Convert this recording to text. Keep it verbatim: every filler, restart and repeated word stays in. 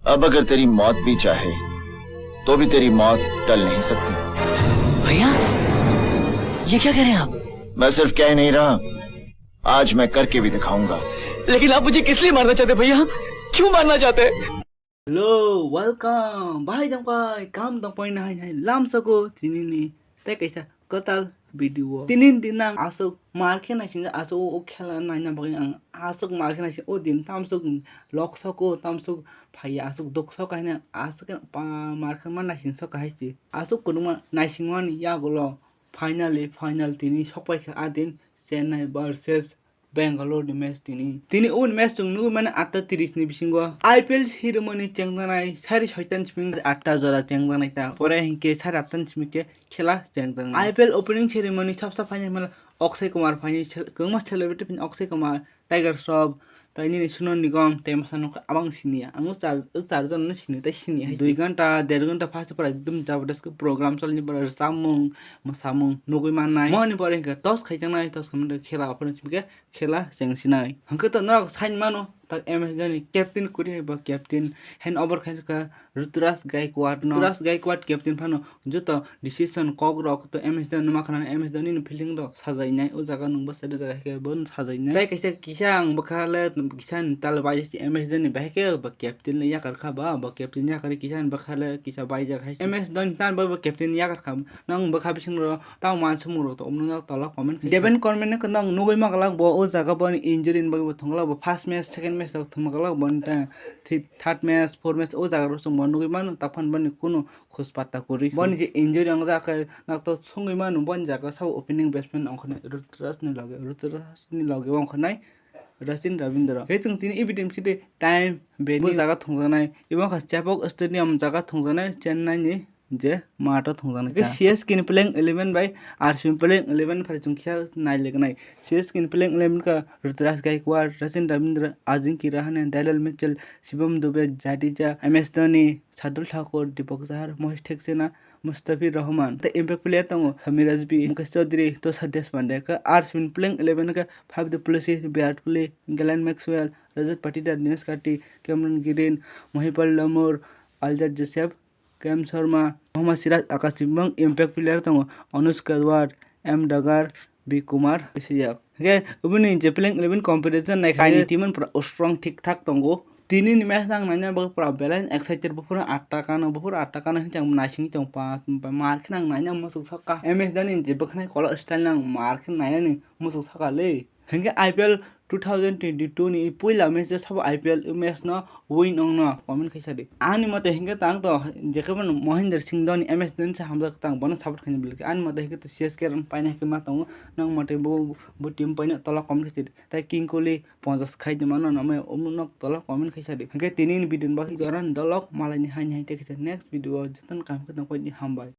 अब अगर तेरी मौत भी चाहे, तो भी तेरी मौत टल नहीं सकती। भैया, ये क्या कह रहे हैं आप? मैं सिर्फ कह नहीं रहा, आज मैं करके भी दिखाऊंगा। लेकिन आप मुझे किस लिए मारना चाहते हैं भैया? क्यों मारना चाहते हैं? Hello, welcome. Bahai tongpai, kam tongpai nahai nahai lamsoko tinini tei kaisa kwtal video. Tinin din ang aswk mar khe naising aswk o khela naina bagwi ang aswk mar khe naising o din tamswk loksoko tamswk phaiya aswk duksoka hinwi aswk pa mar khe ma naising soka hai se aswk kwbangma naisingmani yagulo finally final tini sokpai kha a din Chennai versus Bangalore ni match tini. Tini o match chwng nugwi mano atta tris ni bisingo I P L sirwmani chengjaknai sari soitan simi atta jora chengjaknai ta. Pore hinkhe sari atta ni simi khe khela chengjaknai. I P L opening ceremony sabsa phainai mala Akshay Kumar phainai sel-, kwbangma celebrity phainai Akshay Kumar, Tiger Shroff, tai nini Sonu Nigam, tei masa nokha abang siniya. Ang o char, o char jon no sini tai sini hai. Dui ghanta, der ghanta phase pora ekdum jabardast khe program chalni pora rwchapmung, mwsamung nugwi mannai. Moni pore hinkhe toss khaijaknai, toss khaimani khela opening simi khe khela chengsinai. Hwnkhe to norok saimano, tak M S Dhoni captain kwrwi hai bo captain hand over khaikha Ruturaj Gaikwad no. Ruturaj Gaikwad captain phano joto decision kok rok to M S Dhoni ma khna M S Dhoni ni fielding rok sajainai, o jaga nwng bwsai rwjak hai khe bo sajainai. Tai kaisa kisa ang bwkha le kisa ni tal bai M S Dhoni bai khe bo captain le yakar kha ba, bo captain yakar kisa ni bwkha le kisa baijak hai. M S Dhoni tan bo captain yakar kha. Nwng bwkha bising rok tamo uansukmung rok tongmani no tola comment khai. Deven Karmik no nugwi manglak bo o jaga boni injury ni bagwi bo thwngla bo first match second match rok thwngma glak boni ta thi-, third match fourth match o jaga rok chwng bo nugwi mano taphano boni kunu khoj patta kwrwi. Boni je injury wngjak khe nakto swngwi mano boni jaga sabo opening batsman ongkhornai Ruturaj ni loge, Ruturaj ni loge ongkhornai Rachin Ravindra. Khe chwng tini evidence khe time bini jaga thwngjaknai. Ibo wngkha Chepauk Stadium jaga thwngjaknai Chennai ni je math o thwngjaknai. Khe ta C S K ni playing eleven bai R C B ni playing eleven phai chwng kisa nailiknai. C S K ni playing eleven kha Ruturaj Gaikwad, Rachin Ravindra, Ajinkya Rahane, Daniel Mitchell, Shivam Dube, Jadeja, M S Dhoni, Shardul Thakur, Deepak Chahar, Mohit Theekchand, Mustafizur Rahman. Tei impact player tongo Sammy Rajvi, Mukesh Chaudhary, Tushar Deshpande. Khe R C B ni playing eleven khe Faf du Plessis, Virat Kohli, Glenn Maxwell, Rajat Patidar, Dinesh Karthik, Cameron Green, Mohipal Lamour, Alzarri Joseph, K M Sharma, Mohammad Siraj, Akash Dimbang, impact player tongo Anuj Kedwat, M Dagar, B Kumar, Isijak. Hingke oboni je playing eleven comparison naikha, aini team pura strong thik thak tongo. Tini ni match nang naina bagwi pura belai excited, buphuru atta kano, buphuru atta kano hinwi chang naisingwi tong pa, mar khe nang naina muchuk saka. M S Dhoni je bwkhanai kolo style nang mar khe nainani muchuk saka le. Hingke I P L two thousand twenty-two ni puila match o sabo I P L match no win ongno comment khaisa di. Ani mote hingke tang to jekebo no Mahendra Singh Dhoni, M S Dhoni se hamjak tang bono support khaina belai khe. Ani mote hingke to C S K rang paina hingke ma tongo. Nang mote bo, bo team paina tola comment khaisa di. Tai King Kohli ponchas khai di mano namo umno nok tola comment khaisa di. Hingke tini ni video ni bagwi joran dolok malai ni hai ni hai te khaisa next video o jotono kaham khe tong khe di hambai.